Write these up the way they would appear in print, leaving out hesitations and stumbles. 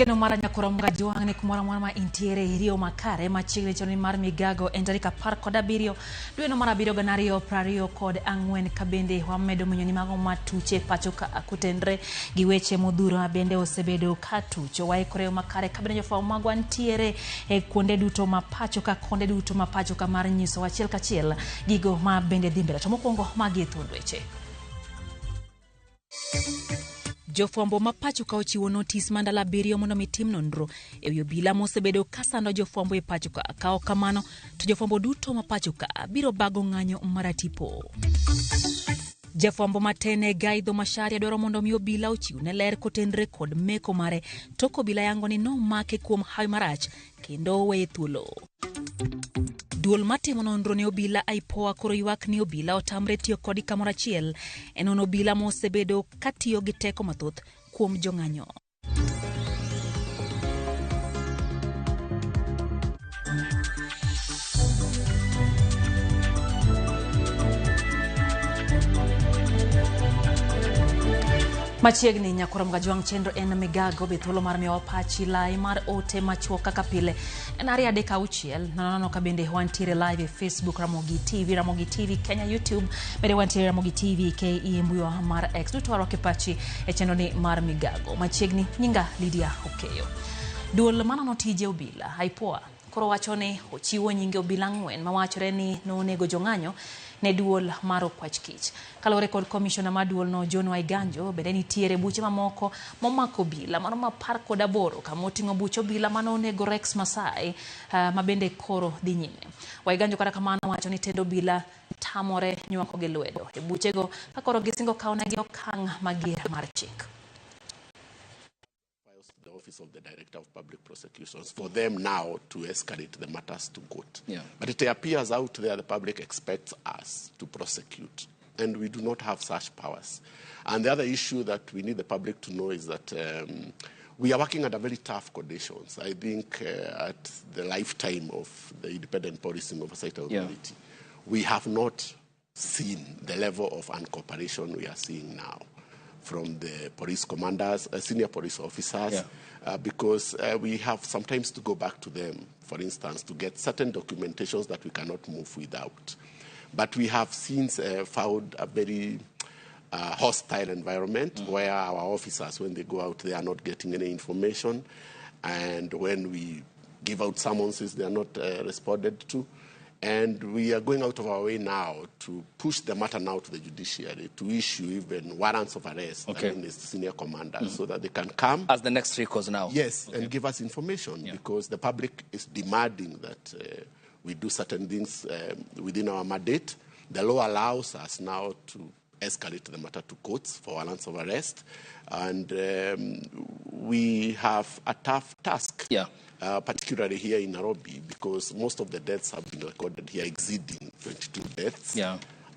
Geno mara nyakora Mgajwang' ni kumoro amora ma intiere iriyo makare machiegni chon mar Migago en tarik 17 dweno mar 7 2024 ka bende wamedo menyo ni mago matuche pacho ka kotenre gi weche modhuro ma bende osebedo ka tucho. Waikore yo makare ka bende jofwambo magwa ntiere e kuonde duto ma pacho ka konde duto ma pacho ka mar nyiso achiel kachiel gigo ma bende dhi mbele. To mokwongo magi e thuond weche. Jofwambo ma pacho ka ochiwo notis ma ndalo 7 mondo mi tim nonro e wi obila mosebedo ka sando jofwambo e pacho ka. Ka ok kamano to jofwambo duto ma pacho ka biro bago ng'anyo maratipo. Jafwambo matene Gaitho Macharia dwaro mondo mi obila ochiw ne ler kotenre kod meko mare tok obila yango ni nomake kuom hawi marach kendo oweye thuolo. Duol matimo nonro ne obila IPOA koro ywak ni obila otamre tiyo kodgi kamoro achiel e nono obila mosebedo katiyo gi teko mathoth kuom jong'anyo. Machiegni nyakora Mgajwang' chenro en Migago be thuolo mar miyowa pachi lai mar ote machuok kaka pile en 2 3 6 nono ka bende wantiere live e Facebook Ramogi TV, Ramogi TV Kenya YouTube, bende wantiere Ramogi TV KE mbui mar X. Duto warwake pachi e chenro ni mar Migago. Machiegni nyinga Lydia Okeyo. Duol manono tije obila IPOA koro wacho ni ochiwo nyinge obila 4 mawachore ni nonego jong'anyo ne duol mar Okwach Kich. Kaluwore kod komishona mar duolno John Waiganjo, bende nitiere buche mamoko momako obila maromo 18 kama oting'o buch obila manonego Rex Masai ma bende koro dhi nyime. Waiganjo kata kamano wacho ni tend obila tamore nywako gi lwedo e buchego ka koro gisingo kawo negi okang' mager mar chik. The Office of the Director of Public Prosecutions for them now to escalate the matters to court. But it appears out there the public expects us to prosecute, and we do not have such powers. And the other issue that we need the public to know is that we are working under very tough conditions. I think at the lifetime of the Independent Policing Oversight Authority, we have not seen the level of uncooperation we are seeing now from the police commanders, senior police officers, because we have sometimes to go back to them, for instance, to get certain documentations that we cannot move without. But we have since found a very hostile environment where our officers, when they go out, they are not getting any information. And when we give out summonses, they are not responded to. And we are going out of our way now to push the matter now to the judiciary, to issue even warrants of arrest against senior commanders so that they can come. As the next recourse now. Yes, and give us information because the public is demanding that we do certain things within our mandate. The law allows us now to escalate the matter to courts for warrants of arrest. And we have a tough task. Particularly here in Nairobi, because most of the deaths have been recorded here, exceeding 22 deaths.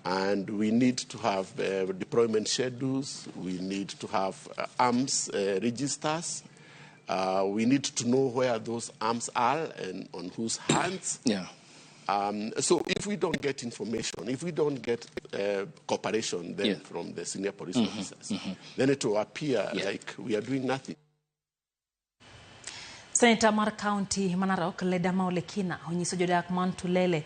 And we need to have deployment schedules. We need to have arms registers. We need to know where those arms are and on whose hands. So if we don't get information, if we don't get cooperation then from the senior police officers, then it will appear like we are doing nothing. Senator mar County ma Narok Ledama Olekina onyiso jodak man Tulele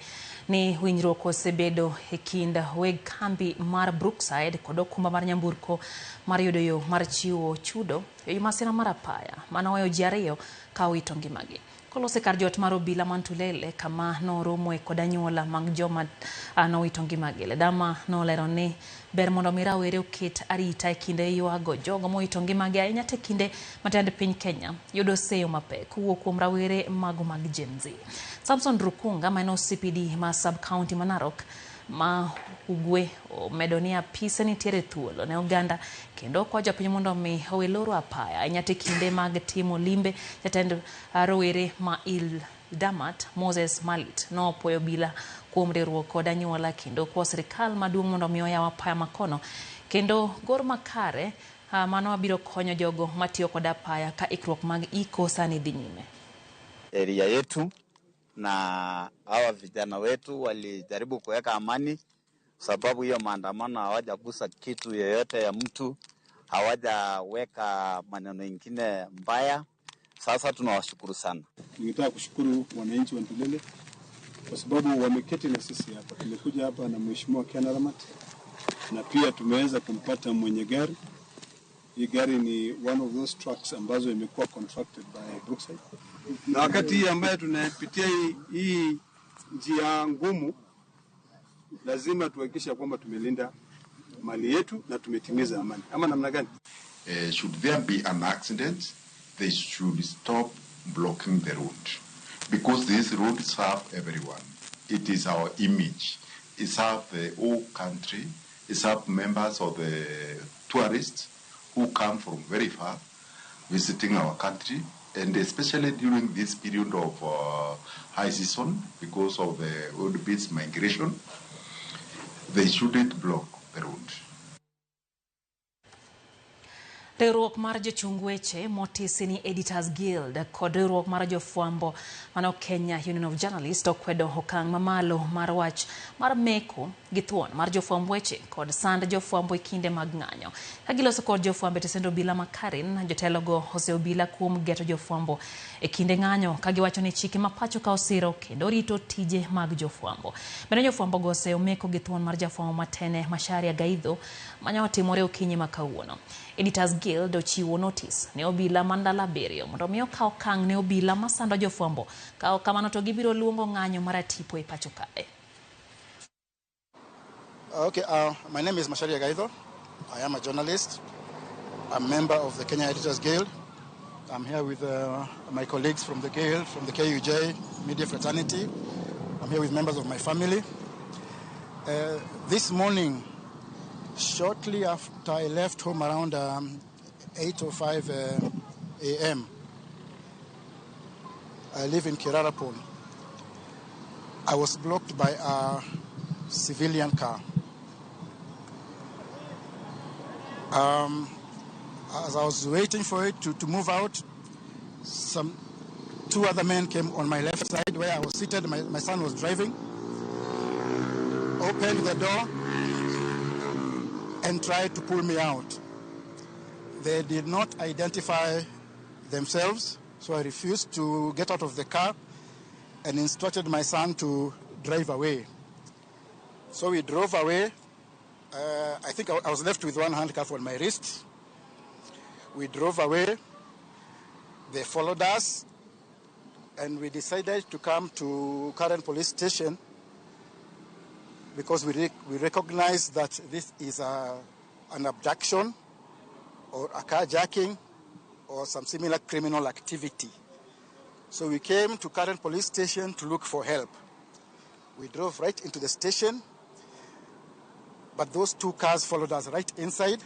ni winjruok osebedo e kind weg kambi mar Brookside kod okumba mar nyamburko mar yudo yo mar chiwo chudo e masira mar apaya manoweyo ji 2 ka owito ngimagi. Kolose kar jot mar obila man Tulele kama noromoe kod anyuola mag joma nowito ngimagi. Ledama nolero ni ber mondo mi rawere oket arita e kinde ywago jogo mowito ngimagi ahinya te kinde ma tend piny Kenya yudo seyo mapek kowuok kuom rawere mago mag Gen Z. Samson Rukunga ma en OCPD ma sub county ma Narok ma Ugwe omedo ni apise nitiere thuolo ne oganda kendo okwa jopiny mondo mi owe loro apaya ahinya te kinde mag timo limbe. Jatend rowere ma Ildamat Moses Malit nopuoyo obila kuom riwruok kod anyuola kendo kwa sirikal maduong' mondo mi oyaw apaya makono kendo gor makare mano biro konyo jogo matiyo kod apaya ka ikruok mag iko sani dhi nyime. Area yetu na hawa vijana wetu walijaribu kuweka amani, sababu hiyo maandamano hawajagusa kitu yoyote ya mtu, hawajaweka maneno ingine mbaya, Sasa tunawashukuru sana. Ningetaka kushukuru wananchi wa Ntulele kwa sababu wameketi na sisi hapa. Tumekuja hapa na Mheshimiwa Ken Aramat na pia tumeweza kumpata mwenye gari. Hii gari ni one of those trucks ambazo imekuwa contracted by Brookside. Na wakati hii ambayo tunapitia hii njia ngumu, lazima tuhakikishe kwamba tumelinda mali yetu na tumetimiza amani. Ama namna gani? Should there be an accident, they should stop blocking the road, because this road serves everyone. It is our image. It serves the whole country. It serves members of the tourists who come from very far visiting our country, and especially during this period of high season, because of the wildebeest migration, they shouldn't block the road. Riwruok mar jochung weche motisi ni Editors Guild kod riwruok mar jofwambo mano Kenya Union of Journalists okwedo okang' mamalo mar wach mar meko gi thuon mar jofwamb weche kod sand jofwambo e kinde mag ng'anyo. Ka giloso kod jofwambo e tesend obila ma Karen, jotelogo ose obila kuom geto jofwambo e kinde ng'anyo ka giwacho ni chike ma pacho ka osiro kendo rito tije mag jofwambo. Bende jofwambo go oseyo meko gi thuon mar jafwambo matene Macharia Gaitho manya otimore okinyi ma kawuono. Editors Guild ochiwo notis ne obila ma ndalo 7 mondo mi okaw okang' ne obila masando jofwambo. Ka ok kamano to gibiro luongo ng'anyo mar atipo e pacho kae. Okay, my name is Macharia Gaitho. I am a journalist. I'm a member of the Kenya Editors Guild. I'm here with my colleagues from the Guild, from the KUJ Media Fraternity. I'm here with members of my family. This morning, shortly after I left home around 8:05 a.m., I live in Kerarapon. I was blocked by a civilian car. As I was waiting for it to move out, two other men came on my left side where I was seated. My son was driving, opened the door and tried to pull me out. They did not identify themselves, so I refused to get out of the car and instructed my son to drive away. So we drove away. I think I was left with one handcuff on my wrist. We drove away. They followed us, and we decided to come to Karen Police Station because we recognize that this is an abduction or a carjacking or some similar criminal activity. So we came to Karen Police Station to look for help. We drove right into the station, but those two cars followed us right inside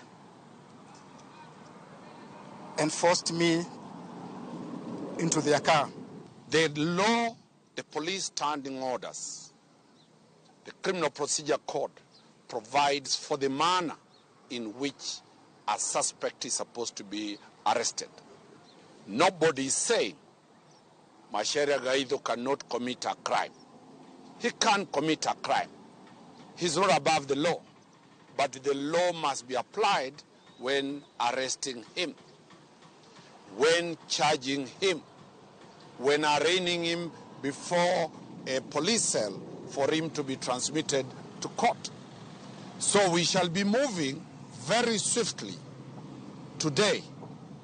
and forced me into their car. The law, the police standing orders, the Criminal Procedure Code provides for the manner in which a suspect is supposed to be arrested. Nobody is saying Macharia Gaitho cannot commit a crime. He can commit a crime. He's not above the law, but the law must be applied when arresting him, when charging him, when arraigning him before a police cell for him to be transmitted to court. So we shall be moving very swiftly today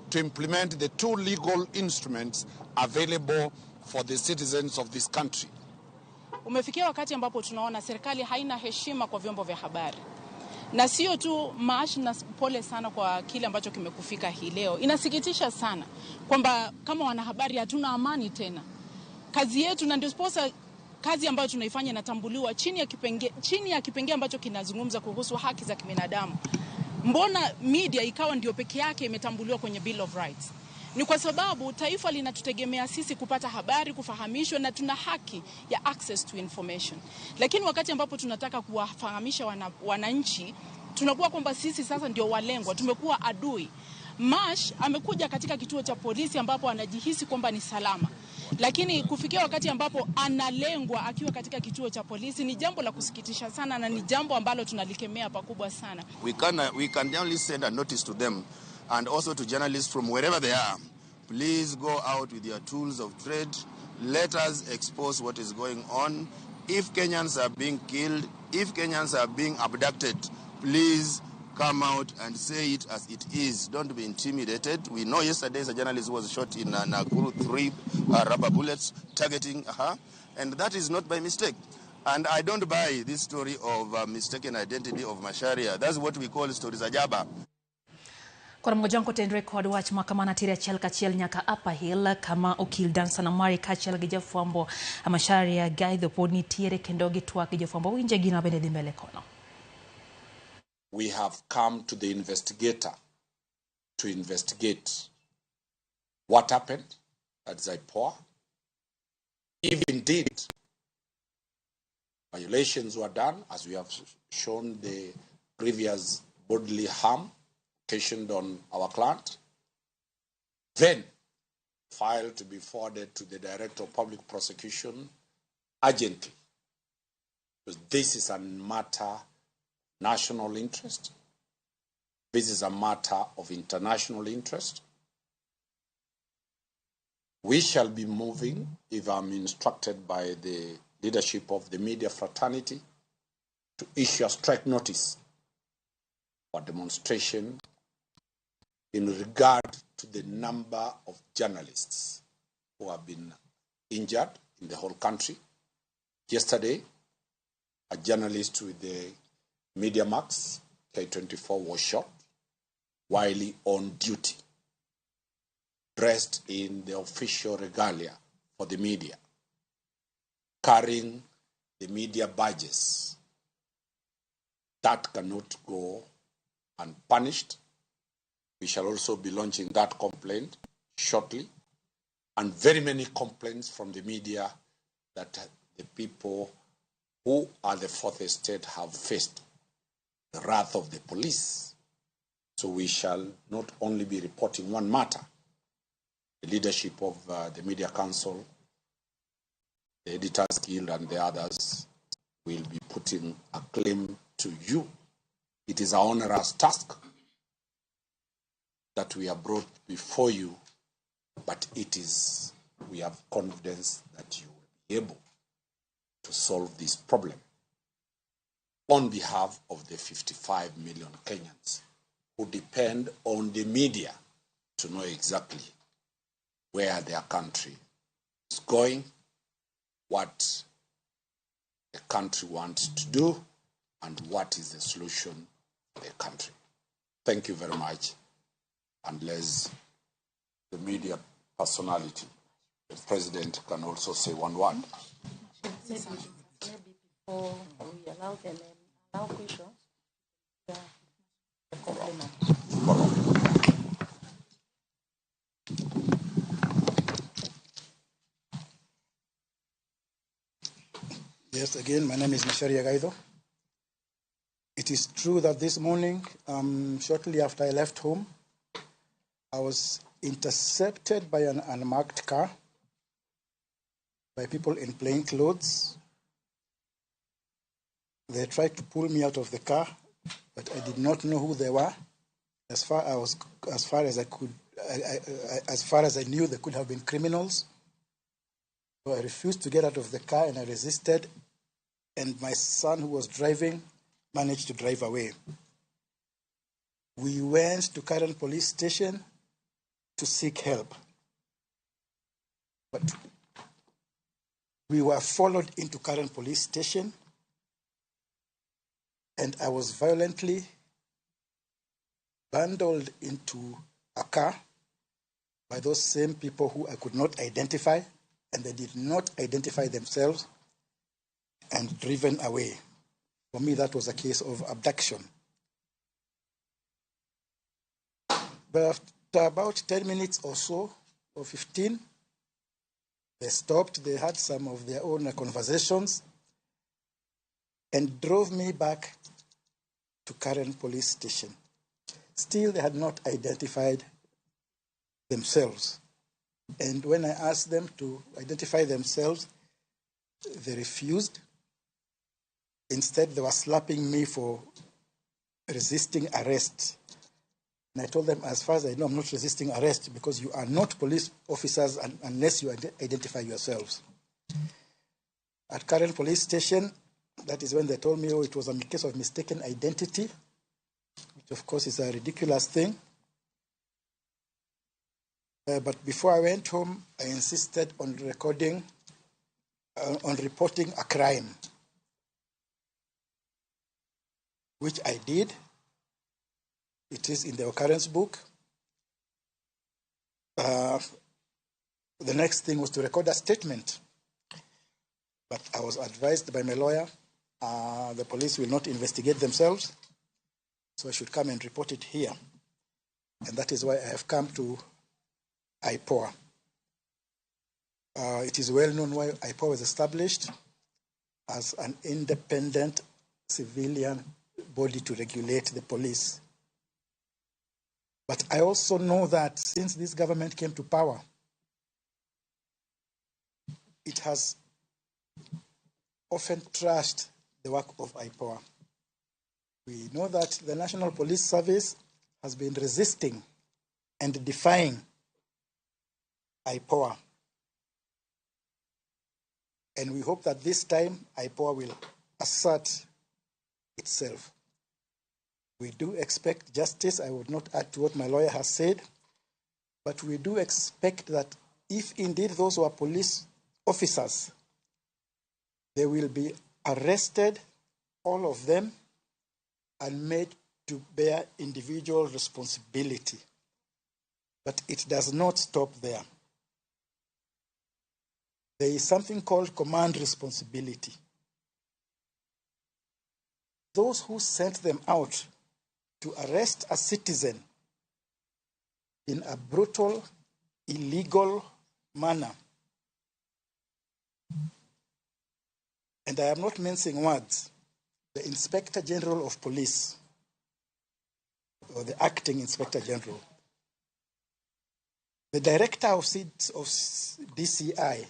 to implement the two legal instruments available for the citizens of this country. Umefikia wakati ambapo tunaona serikali haina heshima kwa vyombo vya habari. Na sio tu Maash, na pole sana kwa kile ambacho kimekufika hii leo. Inasikitisha sana kwamba kama wanahabari hatuna amani tena. Kazi yetu, na ndio sposa kazi ambayo tunaifanya inatambuliwa chini ya kipengee ambacho kinazungumza kuhusu haki za kibinadamu. Mbona media ikawa ndio peke yake imetambuliwa kwenye Bill of Rights? Ni kwa sababu taifa linatutegemea sisi kupata habari, kufahamishwa, na tuna haki ya access to information. Lakini wakati ambapo tunataka kuwafahamisha wananchi, tunakuwa kwamba sisi sasa ndio walengwa, tumekuwa adui. Mash amekuja katika kituo cha polisi ambapo anajihisi kwamba ni salama. Lakini kufikia wakati ambapo analengwa akiwa katika kituo cha polisi ni jambo la kusikitisha sana, na ni jambo ambalo tunalikemea pakubwa sana. We can only send a notice to them and also to journalists from wherever they are Please go out with your tools of trade. Let us expose what is going on. If Kenyans are being killed, if Kenyans are being abducted, please come out and say it as it is. Don't be intimidated. We know yesterday a journalist was shot in Nakuru, 3 rubber bullets targeting her, and that is not by mistake. And I don't buy this story of mistaken identity of Macharia. That's what we call stories ajaba. Koro mojonko tenre kod wach ma kamano tiri achiel kachiel nyaka Upper Hill kama okil Dansan Omari kaachiel gi jafwambo Macharia Gaitho pod nitiere kendo gitwak gi jofwambo. Winje gino bende dhi mbele kono. We have come to the investigator to investigate what happened at ZIPOA. If indeed violations were done, as we have shown the previous bodily harm occasioned on our client, then file to be forwarded to the Director of Public Prosecution urgently. Because this is a matter of national interest. This is a matter of international interest. We shall be moving, if I'm instructed by the leadership of the media fraternity, to issue a strike notice for demonstration in regard to the number of journalists who have been injured in the whole country. Yesterday, a journalist with the Mediamax K24 was shot while on duty, dressed in the official regalia for the media, carrying the media badges. That cannot go unpunished. We shall also be launching that complaint shortly, and very many complaints from the media that the people who are the fourth estate have faced the wrath of the police. So we shall not only be reporting one matter. The leadership of the Media Council, the Editors Guild and the others will be putting a claim to you. It is our onerous task that we have brought before you, but it is, we have confidence that you will be able to solve this problem on behalf of the 55 million Kenyans who depend on the media to know exactly where their country is going, what the country wants to do, and what is the solution for the country. Thank you very much. Unless the media personality, the president, can also say one word. Maybe before we allow them, allow questions, the compliment. Yes, again, my name is Macharia Gaitho. It is true that this morning, shortly after I left home, I was intercepted by an unmarked car, by people in plain clothes. They tried to pull me out of the car, but I did not know who they were. As far as I knew, they could have been criminals. So I refused to get out of the car and I resisted. And my son, who was driving, managed to drive away. We went to Karen Police Station to seek help. But we were followed into Karen Police Station, and I was violently bundled into a car by those same people who I could not identify, and they did not identify themselves, and driven away. For me, that was a case of abduction. But after about 10 minutes or so, or 15, they stopped. They had some of their own conversations and drove me back to Karen Police Station. Still, they had not identified themselves. And when I asked them to identify themselves, they refused. Instead, they were slapping me for resisting arrest. And I told them, as far as I know, I'm not resisting arrest because you are not police officers unless you identify yourselves. At Karen Police Station, that is when they told me, oh, it was a case of mistaken identity, which of course is a ridiculous thing. But before I went home, I insisted on reporting a crime, which I did. It is in the occurrence book. The next thing was to record a statement. But I was advised by my lawyer, the police will not investigate themselves, so I should come and report it here. And that is why I have come to IPOA. It is well known why IPOA was established as an independent civilian body to regulate the police. But I also know that since this government came to power, it has often trashed the work of IPOA. We know that the National Police Service has been resisting and defying IPOA. And we hope that this time IPOA will assert itself. We do expect justice. I would not add to what my lawyer has said, but we do expect that if indeed those who are police officers, they will be arrested, all of them, and made to bear individual responsibility. But it does not stop there. There is something called command responsibility. Those who sent them out to arrest a citizen in a brutal, illegal manner, and I am not mincing words, the Inspector General of Police, or the acting Inspector General, the Director of DCI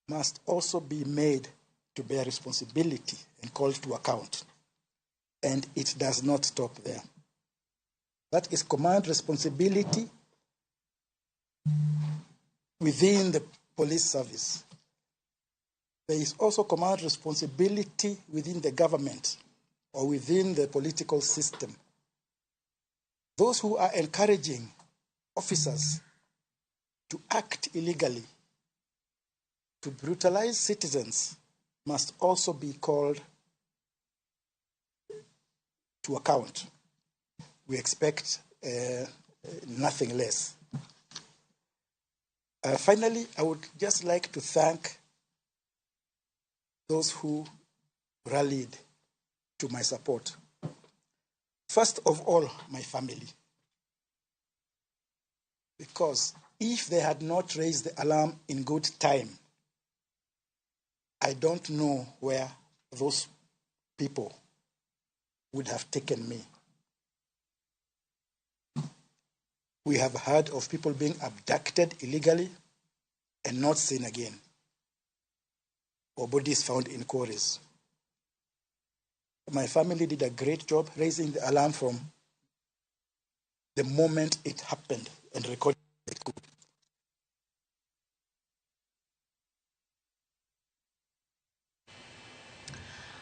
must also be made to bear responsibility and called to account. And it does not stop there. That is command responsibility within the police service. There is also command responsibility within the government or within the political system. Those who are encouraging officers to act illegally, to brutalize citizens, must also be called to account. We expect nothing less. Finally, I would just like to thank those who rallied to my support. First of all, my family. Because if they had not raised the alarm in good time, I don't know where those people would have taken me. We have heard of people being abducted illegally and not seen again, or bodies found in quarries. My family did a great job raising the alarm from the moment it happened and recorded it.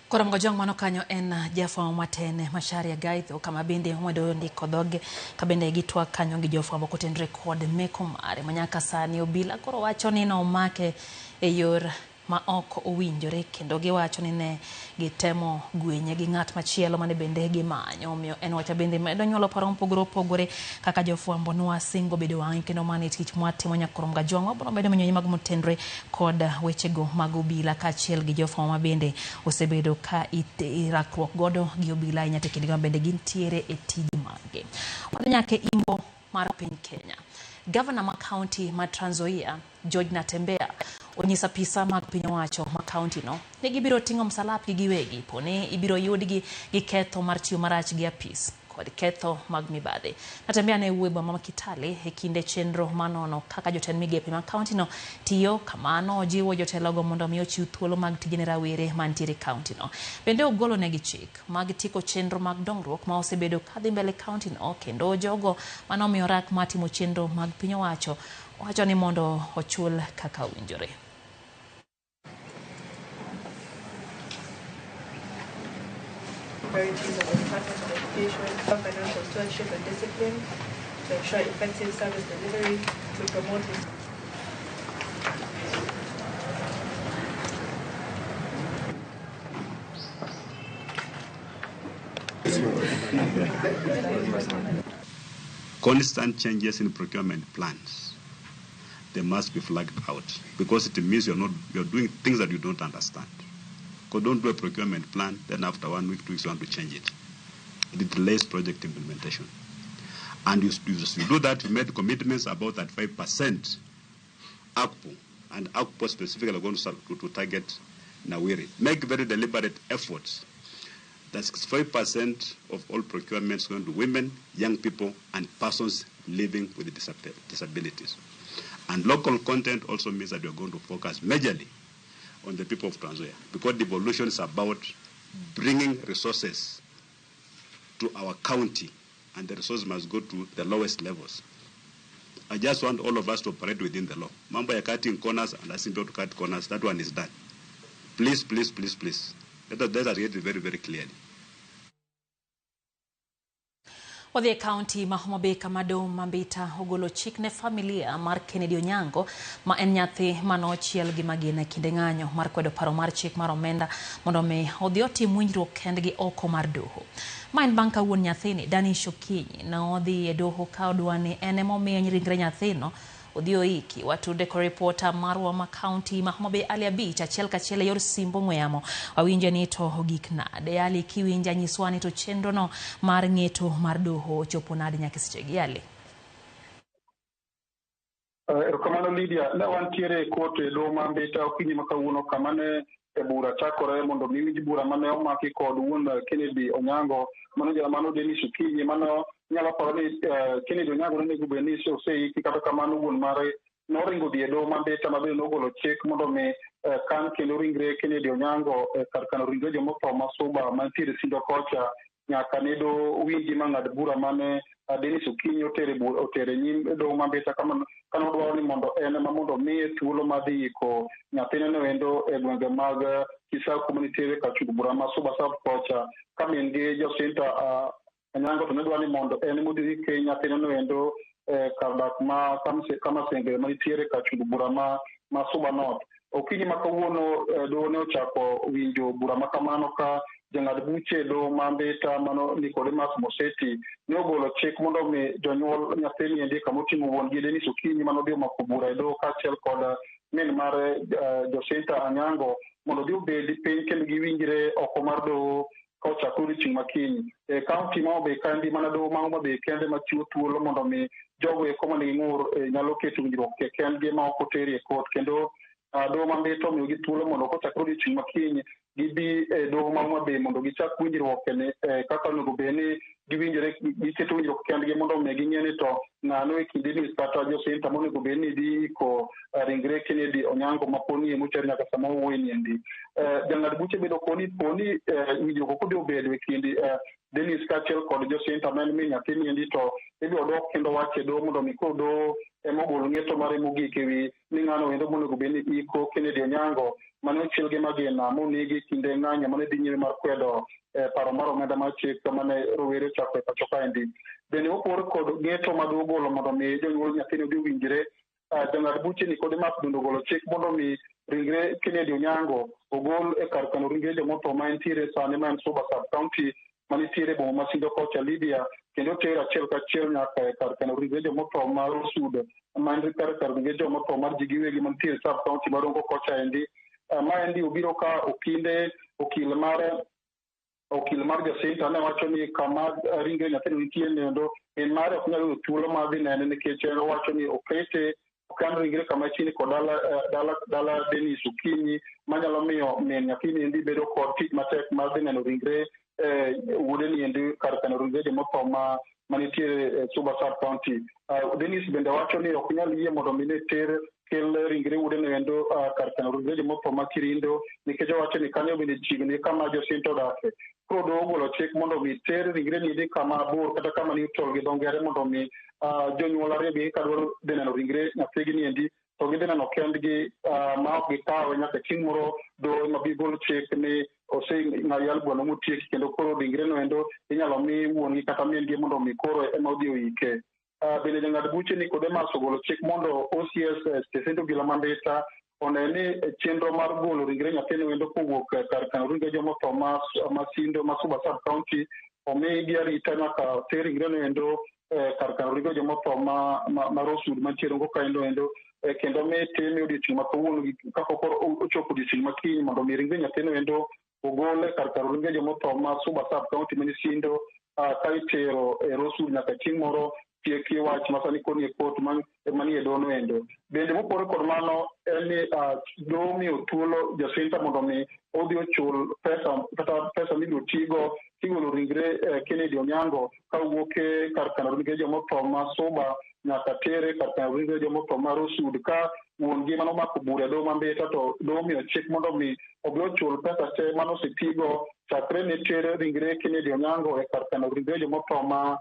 Koro Mgojong mano kanyo en jafwambo matene Macharia Gaitho kama bende omedo ndiko dhoge kabende gitwak kanyo gi jofwambo kotenore kod meko mare manyaka sani obila koro wacho ni nomake e yor ma ok owinjore kendo giwacho ni ne gitemo gwenye gi ng'at machielo mane bende gimanyo. Omiyo en wacha bende medo nyuolo paro mopogore opogore kaka jofwambo nwasingo bedo wang'e kendo mano e tich mwatimo nyakoro Mgajwang' wabiro medo menyo mag motenre kod wechego mag obila kaachiel gi jofwambo ma bende osebedo ka irakruok godo gi obila ahinya to kinde ma bende gintiere e tij mage. Wadhi nyaka e imbo mar piny Kenya. Gavana ma kaunti ma Trans Nzoia George Natembeya onyiso apisa mag piny owacho ma kaunti no ni gibiro ting'o msalapgi giwegi poni ibiro yudgi gi ketho mar tiyo marach gi apis. kod ketho mag mibadhi. Natembeya ne wuoyo e boma ma Kitale e kinde chenro manono kaka jotend migepe mag kaontino tiyo kamano ojiwo jotelogo mondo mi ochiw thuolo mag tije ne rawere mantiere e kaontino. Bende ogolo negi chik mag tieko chenro mag dongruok ma osebedo kadhi mbele kaontino kendo jogo mane omiyo rak mar timo chenro mag piny owacho owacho ni mondo ochul kaka owinjore. Priorities of the Department of Education, financial stewardship and discipline, to ensure effective service delivery, to promote Constant changes in procurement plans, they must be flagged out because it means you're doing things that you don't understand. Because don't do a procurement plan, then after 1 week, 2 weeks, you want to change it. It delays project implementation. And you do that, you made commitments about that 5% ACPO, and ACPO specifically are going to target Nawiri. Make very deliberate efforts that 65% of all procurements going to women, young people, and persons living with disabilities. And local content also means that we are going to focus majorly on the people of Trans Nzoia, because devolution is about bringing resources to our county, and the resources must go to the lowest levels. I just want all of us to operate within the law. Mambo ya cutting corners and asking people to cut corners, that one is done. Please, please, please, please. Let us get it very, very clearly. Wadhi e kaunti ma Homa Bay kama doho ma Mbita ogolo chik ne familia mar Kennedy Onyango ma en nyathi manochiel gi magina e kinde ng'anyo mar kwedo paro mar chik mar omenda mondo mi odhi otim winjruok kendgi oko mar doho. Ma en bang' ka wuon nyathini Danish Okinyi ne odhi e doho ka odwa ni en emomiyo ringre nyathino odhi oiki. Watude ko ripota marwa ma kaunti ma Homa Bay Ali Abich achiel kachiel e yor simb ong'we yamo. Wawinje ni to ogik nade. Ali, kiwinja nyiswa ni to chenro no mar ng'eto mar doho ochopo nade nyaka sechegi Ali? Erokamano Lydia, ne wantiere e kot e doho ma Mbita okinyi ma kawuono kama ne bura chakore mondo mi winj bura mane omaki kod wuon Kennedy Onyango, mano mano Dennis Okinyi, mano nyalo paro ni Kennedy Onyango nonego bed ni oseiki, kata kamano wuon mare noringo dhi e doho ma Mbita ma bende nogolo chik mondo mi kan kendo ringre Kennedy Onyango kar kano ringre jomotho ma Suba mantiere Sindo kocha nyaka ne doho winji ma ng'ad bura mane Dennis Okinyi otere nyim doho ma Mbita kama kanodwaro ni mondo en ema mondo miye thuolo mar dhi iko nyathine no endo e gwenge mag Kisaku manitiere kar chung' bura ma Suba South kocha ka min gi Jacinta Onyango to ne dwaro ni mondo en ema odhi ike nyathine no endo kar dak ma Kamasenge manitiere kar chung' bura ma Suba North. Okinyi ma kawuono doho ne ochako winjo bura ma kamano ka jang'ad buche doho ma Mbita mano Nicodemus Moseti ne ogolo chik mondo mi jonyuol nyathini endi kama oting'o wuon gi Dennis Okinyi mane odhi omako bura e doho kaachiel kod min mare Jacinta Anyango mondo odhi obed piny kendo giwinjre oko mar doho ka ochakore odiochieng' makiny. E kaunti ma Homa Bay kandi mana doho ma Homa Bay kende machiwo thuolo mondo mi jogo eko manigi ng'ur nyalo keto winjruok kendgi ma ok oteri e kot, kendo doho ma Mbita omiyogi thuolo mondo kochakore odiochieng' makiny gibi e doho ma Homa Bay mondo gichak winjruok kaka onego bed ni giwinjore giketo winjruok kendgi mondo mi ging'e ni to ng'ano e kind Dennis kata Jacinta monego bed ni dhi iko ringre Kennedy Onyango ma poni emoter nyaka sama owuoye ni endi. Jang'ad buche bedo koni poni winjruok ok odhi obedo e kind Dennis kaachiel kod Jacinta ma en min nyathini endi to ibiro dok kendo wach e doho mondo mi koro doho ema ogol ng'eto mare mogik ewi ni ng'ano endo monego bed ni iko Kennedy Onyango mane ochiel gi magina monegi kinde ng'anyo mane dhi nyime mar kwedo paro mar omenda mar chik mane rowere ochako e pacho kaendi. Bende opor kod ng'eto ma doho ogolo mondo mi jonyuol nyathini odhi owinjre. Jang'ad buche Nicodemus bende ogolo chik mondo mi ringre Kennedy Onyango ogol e kar kano ringre jomotho ma entiere sani ma en Suba Sub County manitiere boma ma Sindo kocha Libya kendo ter achiel kachiel nyaka e kar kano ringre jomotho mar Osud ma en kar kar ringre jomotho mar ji giwegi mantiere sub county ma Rongo kocha endi. Maendi obiro ka okinde okil mar Jacinta ne wacho ni kama ringre nyathino nitie endo min mare ok nyal yudo thuolo mar dhi nene nikech en owacho ni okete okan ringre kama chiegni kod dala Dennis Okinyi manyalo miyo min nyathini endi bedo kod tich matek mar dhi neno ringre Wuode ni endi kar kano ringre jomotho ma manitiere Suba Sub County. Dennis bende wacho ni ok nyal yie mondo mi ne ter kel ringre wuode no endo kar kano ringre jomotho ma Kirindo, nikech owacho ni kanyo bende chiegni kama Jacinto odake. Koro doho ogolo chik mondo mi ter ringre ni dhi kama bor kata kama neutral gi dho ngere, mondo mi jonyuol ariyo gi kadwaro dhi neno ringre nyathigi ni endi to gidhi neno kendgi ma ok gikawe nyaka chieng' moro doho ema bi gol chik ni oseng'ad burano motieki, kendo koro ringre no endo inyalo mi wuon-gi kata min-gi mondo mi koro ema odhi oike. Bende jang'ad buche Nicodemus ogolo chik mondo OCS stesend obila ma Mbita one ni chenro mar golo ringre nyathino endo kowuok kar kano ringre jomotho ma Sindo ma Suba Sub County omigi arita nyaka ter ringre no endo kar kano ringre jomotho ma Rosewood mantiere Rongo kaendo endo, kendo mi time odiochieng' ma kawuono kapok ochopo odiochieng' ma kiny, mondo mi ringre nyathino endo ogol e kar kano ringre jomotho ma Suba Sub County mani Sindo ka itero e Rosewood nyaka chieng' moro tieki wach ma sani koni e kot manie doho endo. Bende mopogore kod mano en ni doho miyo thuolo Jacinta mondo mi odhi ochul pesa kata pesa mibiro tigo kigolo ringre Kennedy Onyango kawuok e kar kano ringre jomotho ma Suba nyaka tere kar kano ringre jomotho ma Rosewood, ka wuon gi manomako bura e doho ma Mbita to doho omiyo chik mondo mi obi ochul pesa te manosetigo chakre ne ter ringre Kennedy Onyango e kar kano ringre jomotho ma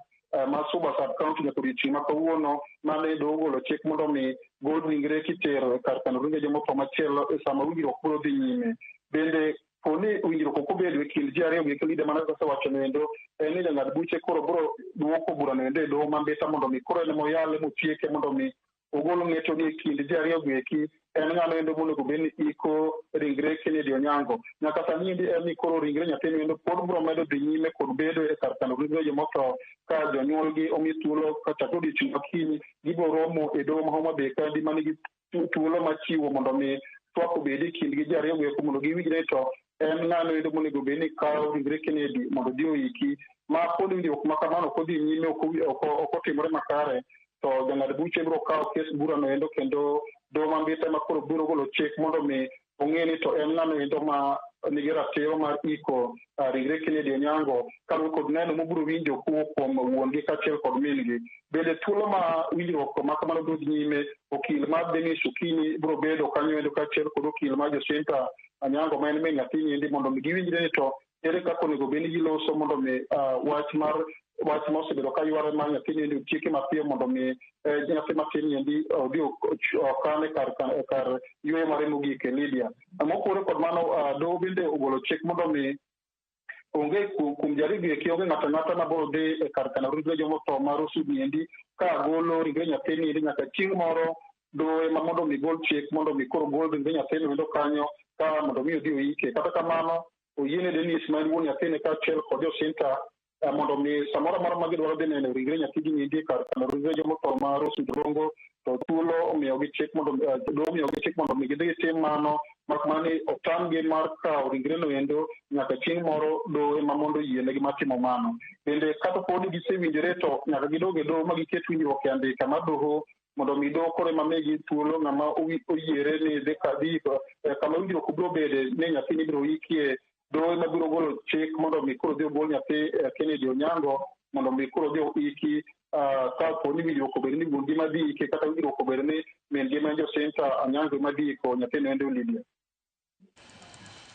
Suba Sub County nyaka odiochieng' ma kawuono mane doho ogolo chik mondo mi gol ringre kitero e kar kano ringre jomotho machielo e sama winjruok biro dhi nyime. Bende poni winjruok ok obedo e kind ji ariyo gi Lydia mana kaka asewacho endo, en ni jang'ad buche koro biro duoko burano endo e doho ma Mbita mondo mi koro en emoyale motieke, mondo mi ogol ng'eto ni e kind ji ariyo gi eki en ng'ano endo monego bed ni iko ringre Kennedy Onyango. Nyaka sani endi en ni koro ringre nyathino endo pod biro medo dhi nyime kod bedo e kar kano ringre jomotho ka jonyuolgi omi thuolo kachakre odiochieng' ma kiny gibiro romo e doho ma Homa Bay kaendi manigi thuolo machiwo mondo mi twak obedi e kindgi ji ariyo go eko mondo giwinjre to en ng'ano endo monego bed ni kawo ringre Kennedy mondo odhi oiki. Ma pod winjruok ma kamano ok odhi nyime, ok otimore makare, to jang'ad buche biro kawo kes burano endo, kendo doho ma Mbita ema koro biro golo chik mondo mi ong'e ni to en ng'ano endo ma nigi ratiro mar iko ringre Kennedy Onyango kaluwore kod neno mobiro winjo kowuok kuom wuon-gi kaachiel kod min-gi. Bende thuolo ma winjruok ma kamano biro dhi nyime, okil mar Dennis Okinyi biro bedo kanyo endo kaachiel kod okil mar Jacinta Anyango ma en min nyathini endi, mondo mi giwinjre ni to ere kaka onego bed ni giloso mondo mi wach mar wach mosebedo ka yware mar nyathini endi otieki mapiyo, mondo mi nyathi matin endi odhi okane kar yweyo mare mogik e Lydia. Mopogore kod mano, doho bende ogolo chik mondo mi onge kuom jarigo eki onge ng'ato ang'ata ma biro dhi e kar kano ringre jomotho mar Rosewood endi ka golo ringre nyathini endi nyaka chieng' moro doho ema mondo mi gol chik mondo mi koro gol ringre nyathino endo kanyo ka mondo mi odhi oike. Kata kamano oyiene Dennis ma en wuon nyathini kaachiel kod Jacinta mondo mi samoro amora ma gidwaro dhi neno ringre nyathigi ni endi kar kano ringre jomotho ma Rosewood Rongo, to thuolo omiyogi chik mondo doho omiyogi chik mondo mi gidhi gitim mano, mak mana ni otamgi mar kawo ringre no endo nyaka chieng' moro doho ema mondo oyienegi mar timo mano. Bende kata pod gisewinjore to nyaka gidog e doho ma giket winjruok e andika mar doho mondo mi doho koro ema migi thuolo ng'ama oyiere ni dhi kama winjruok biro bede ni nyathini ibiro ikie. Doho ema biro golo chik mondo mi koro odhi ogol nyathi Kennedy Onyango mondo mi koro odhi oiki, ka po ni winjruok obed ni wuon gi ema dhi ike kata winjruok obed ni min gi ma en Jacinta Anyango ema dhi iko nyathino endo Lydia.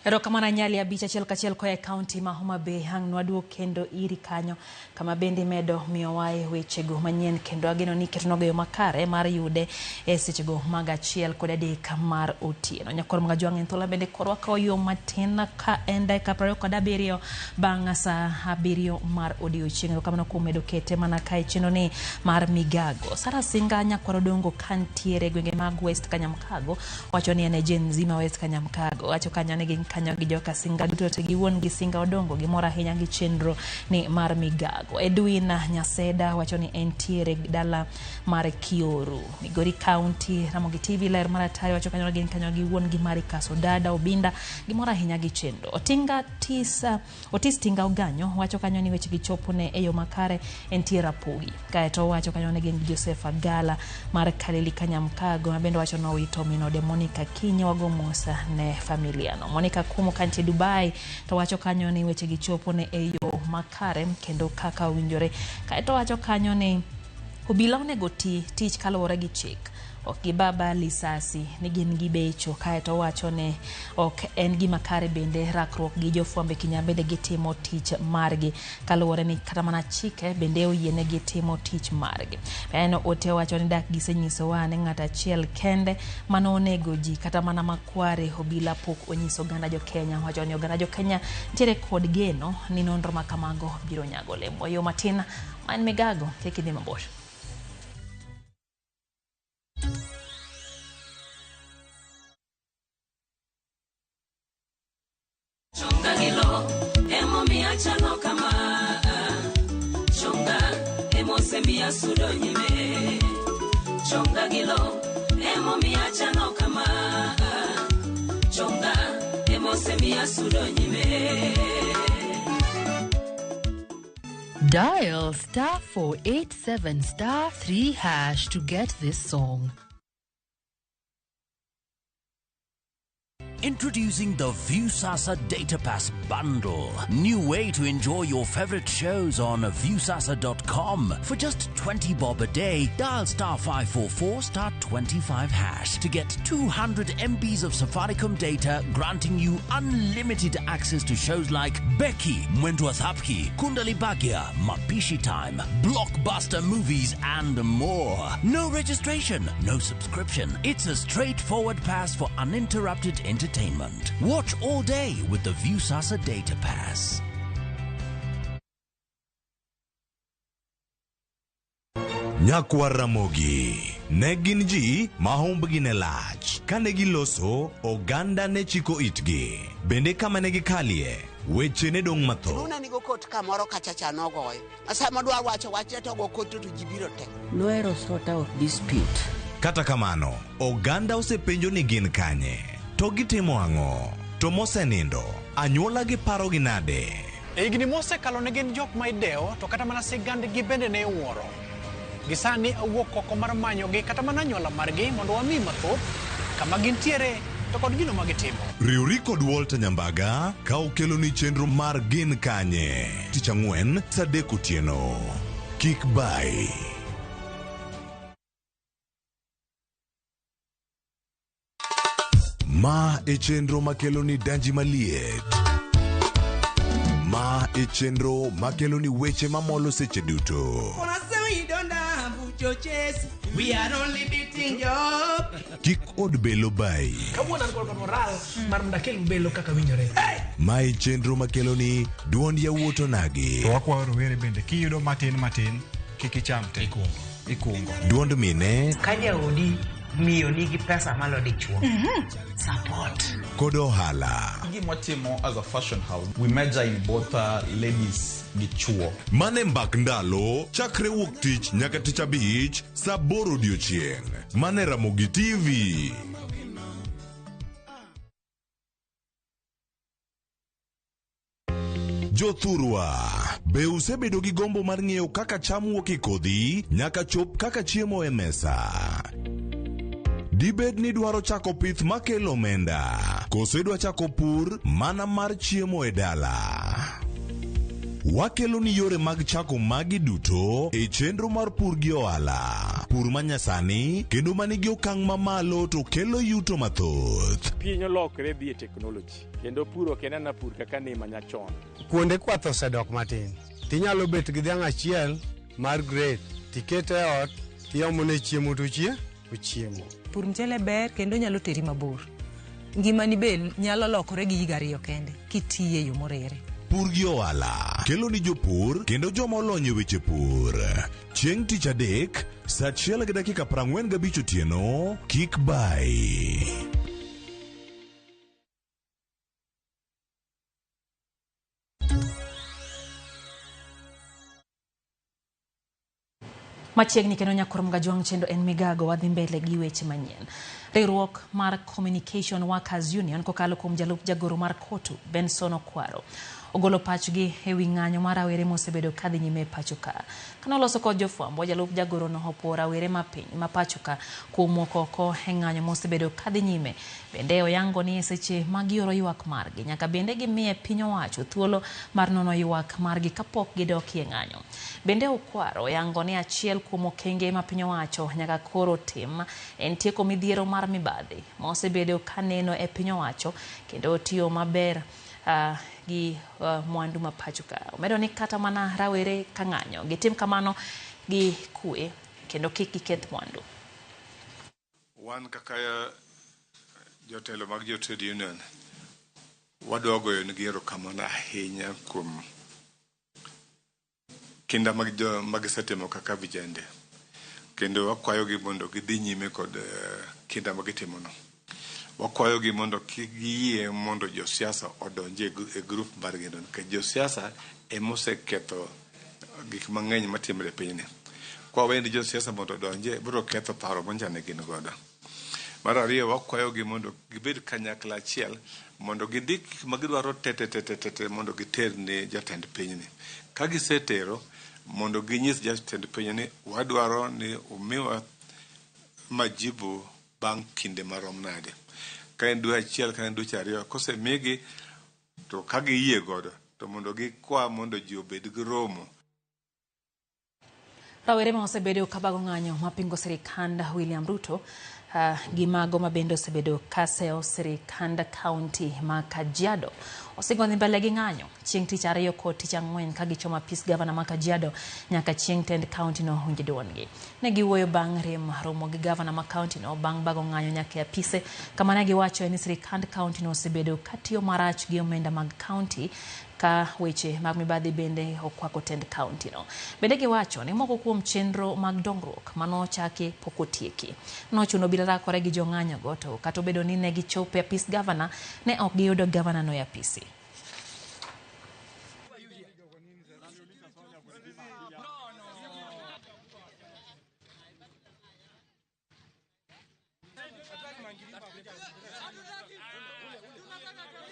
Erokamano Anyali 5 achiel kachiel koa e kaunti ma Homa Bay. Ang' nwaduog kendo iri kanyo kama bende imedo miyowae wechego manyien, kendo ageno ni iketonogo yo makare mar yude e sechego mag 1 kod 3 mar otieno. Nyakor Magajwang' en thuolo bende koro wakawo yo matin ka en dakika 27 bang' saa 7 mar odiochieng'. Erokamano kuom medo kete mana kae chenro ni mar Migago. Sara Singa Nyakwar Odongo kantiere gwenge mag West Kanyamkago wacho ni en e Gen Z ma West Kanyamkago. Wacho kanyo ni gin kanyo gi joka Singa duto te gi wuon gi Singa Odongo gimor ahinya gi chenro ni mar Migago. Edwin Nyaseda wacho ni entiere dala mar Kioru, Migori County. Ramogi TV ler mar atari wacho kanyo gin kanyo gi wuon gi Mari Kaso Dada Obinda gimor ahinya gi chenro. Otis Tinga Oganyo wacho kanyo ni weche gichopo ne e yo makare entie Rapogi. Kaeto wacho kanyo ni gin gi Joseph Agala mar Kalili Kanyamkago ma bende wacho nowito minode Monica Kinyi wago mosa ne familia no. Monica Akumo kantie Dubai to wacho kanyo ni weche gi chopo ne e yo makare kendo kaka owinjore. Kaeto wacho kanyo ni obila onego ti tich kaluwore gi chik, ok gibaba lisasi ni gin gibecho. Kaeto wacho ni ok en gima kare bende rakruok gi jofwambo e kinya bende gitimo tich margi kaluwore ni kata mana chike bende oyienegi timo tich margi. En ote wacho ni dak gisenyisowa ni ng'ato achiel kende mano onego ji kata mana makware obila pok onyiso oganda jo Kenya. Wacho ni oganda jo Kenya nitiere kod geno ni nonro ma kamago biro nyago olemo. Yo matin ma en migago kik idhi mabor. Chonga gi lo emomiyo achalo kama Chonga emosemiya sudo nyime Chonga gi lo emomiyo achalo kama Chonga emosemiya sudo nyime Dial star 487 star 3 hash to get this song. Introducing the Viusasa Data Pass Bundle. New way to enjoy your favorite shows on Viusasa.com. For just 20 bob a day, dial star 544 star 25 hash to get 200 MBs of Safaricom data, granting you unlimited access to shows like Becky, Mwendwa Thapki, Kundali Bhagya, Mapishi Time, blockbuster movies, and more. No registration, no subscription. It's a straightforward pass for uninterrupted entertainment. Watch all day with the Viusasa Data Pass. Nyakwar Ramogi ne gin ji ma humbgi ne lach. Kane giloso, oganda ne chiko itgi. Bende kama ne gikalie, weche ne dong' mathoth. Luna nigo kot kamoro kacha cha nogoyo. Sama dwa wacho wach to go kot to ji biro te. Nohero sort out dispute. Kata kamano, oganda osepenjo ni gin kanye. To gitimo ang'o? To mosenindo, anyuola gi parogi nade? E higni mosekalo ne gin jok ma idewo to kata mana sigandgi bende ne iwuoro. Gi sani awuok oko mar manyogi kata mana anyuola margi mondo wami mathoth kama gintiere to kod gino ma gitimo. Riwri kod Walter Nyambaga ka okeloni chenro mar Gin Kanye. Tich ang'wen, saa adek otieno. Kik bai. Ma e chenro makeloni danji maliet. Ma e chenro makeloni weche mamolo seche duto. We don't have churches. We are only beating job. Kik od belo bai. Kawuono an kod moral mar mondo akel belo kaka winjore. Ma e chenro makeloni duond yawuot onagi. To wakwayo rowere bende kiyudo matin matin kik icham te. Ikungo. Duond mine Ka jaodi miyo nigi pesa malo dichuo. Support. Kod ohala. Gima watimo as a fashion house, we major in both ladies gi chuo. Mane mbak ndalo chakre wuok tich nyaka tich abich saa aboro odiochieng'. Mane Ramogi TV. Jothurwa, be usebedo gi gombo mar ng'eyo kaka cham wuok e kodhi nyaka chop kaka chiemo e mesa? Dibed ni dwaro chako pith makelo omenda, koso idwa chako pur mana mar chiemo e dala? Wakelo ni yore mag chako magi duto e chenro mar pur gi ohala. Pur manyasani kendo manigi okang' mamalo to kelo yuto mathoth. Piny olokre dhi e teknoloji kendo pur ok en ana pur kaka ne manyachon. Kuonde kwath osedok matin. Tinyalo bet gi dhiang' achiel mar grade, tikete e ot, tiomone chiemo to ochiemo. Pur mchele ber kendo nyalo teri mabor. Ngimani be nyalo lokore gi higa ariyo kende kitiye e yo morere. Pur gi ohala kelo ni jopur kendo joma olony e weche pur. Chieng' tich adek, saa 1:45 otieno, kik bai. Machiegni kendo nyakwar Mgajwang' chendo en migago wadhi mbele gi weche manyien. Riwruok mar Communication Workers Union kokalo kuom jalup jagoro mar KOTU Benson Okwaro ogolo pachgi e wi ng'anyo mar rawere mosebedo kadhi nyime e pacho ka. Kane oloso kod jofwambo, jalup jagoro no opuo rawere ma piny ma pacho ka kuom wuok oko e ng'anyo mosebedo kadhi nyime. Bende oyango ni e seche ma gioro ywak margi, nyaka bende gimiye piny owacho thuolo mar nono ywak margi kapok gidokie ng'anyo. Bende Okwaro oyango ni achiel kuom okenge ma piny owacho nyaka koro tim en tieko midhiero mar mibadhi ma osebedo kaneno e piny owacho kendo tiyo maber gi mwandu ma pacho ka. Omedo ni kata mana rawere ka ng'anyo gitim kamano gi kwe kendo kik giketh mwandu. Wan kaka jotelo mag jo trade union wadwa goyonegi erokamano ahinya kuom kinda magisetimo kaka vijende, kendo wakwayogi mondo gidhi nyime kod kinda magitimono. Wakwayogi mondo kik giyie mondo josiasa odonji e grup margi no, nikech josiasa emoseketho gik mang'eny matimore e pinyni. Kwa wendi josiasa mondo odonje, biro ketho paro manyocha ne gin godo. Mar ariyo, wakwayogi mondo gibed kanyakla achiel mondo gindik gik ma gidwaro te mondo giter ne jatend pinyni. Ka gisetero, mondo ginyis jatend piny ni wadwaro ni umiwa majibu bang' kinde marom nade. Ka en dwe achiel, ka en dweche ariyo, kosemigi to ka giyie godo to mondo gikwa mondo ji obed gi romo. Rawere ma osebedo kabago ng'anyo mapingo sirikand William Ruto gi mago ma bende osebedo kaseyo sirikand kaunti ma Kajiado osingo dhi mbele gi ng'anyo chieng' tich ariyo kod tich ang'wen ka gichomo apis gavana ma Kajiado nyaka chieng' tend kaunti no winj duondgi. Ne giwuoyo bang' rem romo gi gavana ma kaunti no bang' bago ng'anyo nyaka e apise kama ne giwacho ni sirikand kaunti no osebedo katiyo marach gi omenda mag kaunti ka weche mag mibadhi bende okwako tend kaunti no. Bende giwacho ni moko kuom chenro mag dongruok manochaki pok otieki. Nochuno obila rakore gi jong'anyogo to kata obedo ni ne gichopo e apis gavana, ne ok giyudo gavana no e apisi.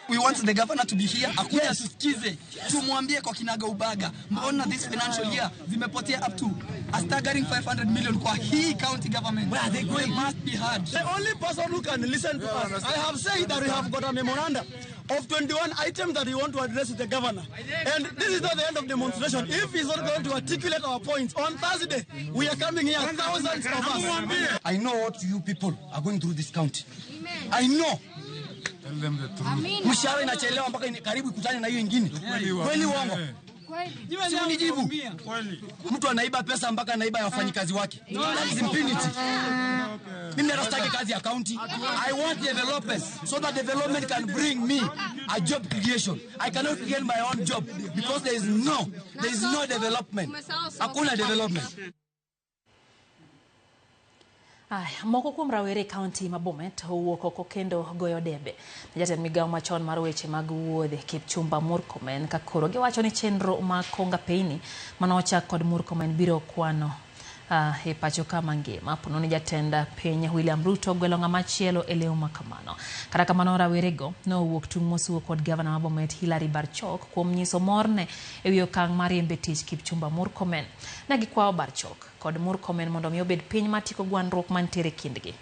We want the governor to be here, akuja tusikize, tumwambie kwa kinaga ubaga, mbona this financial year zimepotea up to a staggering 500 million kwa hii county government. Where are they going? They must be heard. The only person who can listen to us, I have said that we have got a memorandum of 21 items that we want to address with the governor. And this is not the end of demonstration. If he's not going to articulate our points, on Thursday, we are coming here, thousands of us. I know what you people are going through this county. I know. Tell them the truth. Mshahara inachelewa mpaka karibu ikutane na hiyo ingine. Kweli uongo? Si unijibu. Mtu anaiba pesa mpaka anaiba ya wafanyikazi wake. That is impunity. Mimi nataka kazi ya county. I want developers so that development can bring me a job creation. I cannot create my own job because there is no development. Hakuna development. Moko kuom rawere e kaunti ma Bomet owuok oko kendo goyo debe. Jatend migawo machon mar weche mag wuodhe Kipchumba Murkomen ka koro giwacho ni chenro mag konga peini manochak kod Murkomen biro kwano e pacho ka mangima. Pono ni jatend piny William Ruto gwelo ng'ama chielo e leo makamano. Kata kamano rawerego nowuok tung' mosuo kod gavana ma Bomet Hilary Barchok kuom nyiso morne e wi okang' mar riembe tich Kipchumba Murkomen. Ne gikwayo Barchok kod Murkomen mondo mi obed piny matieko gwandruok mantiere kindgi.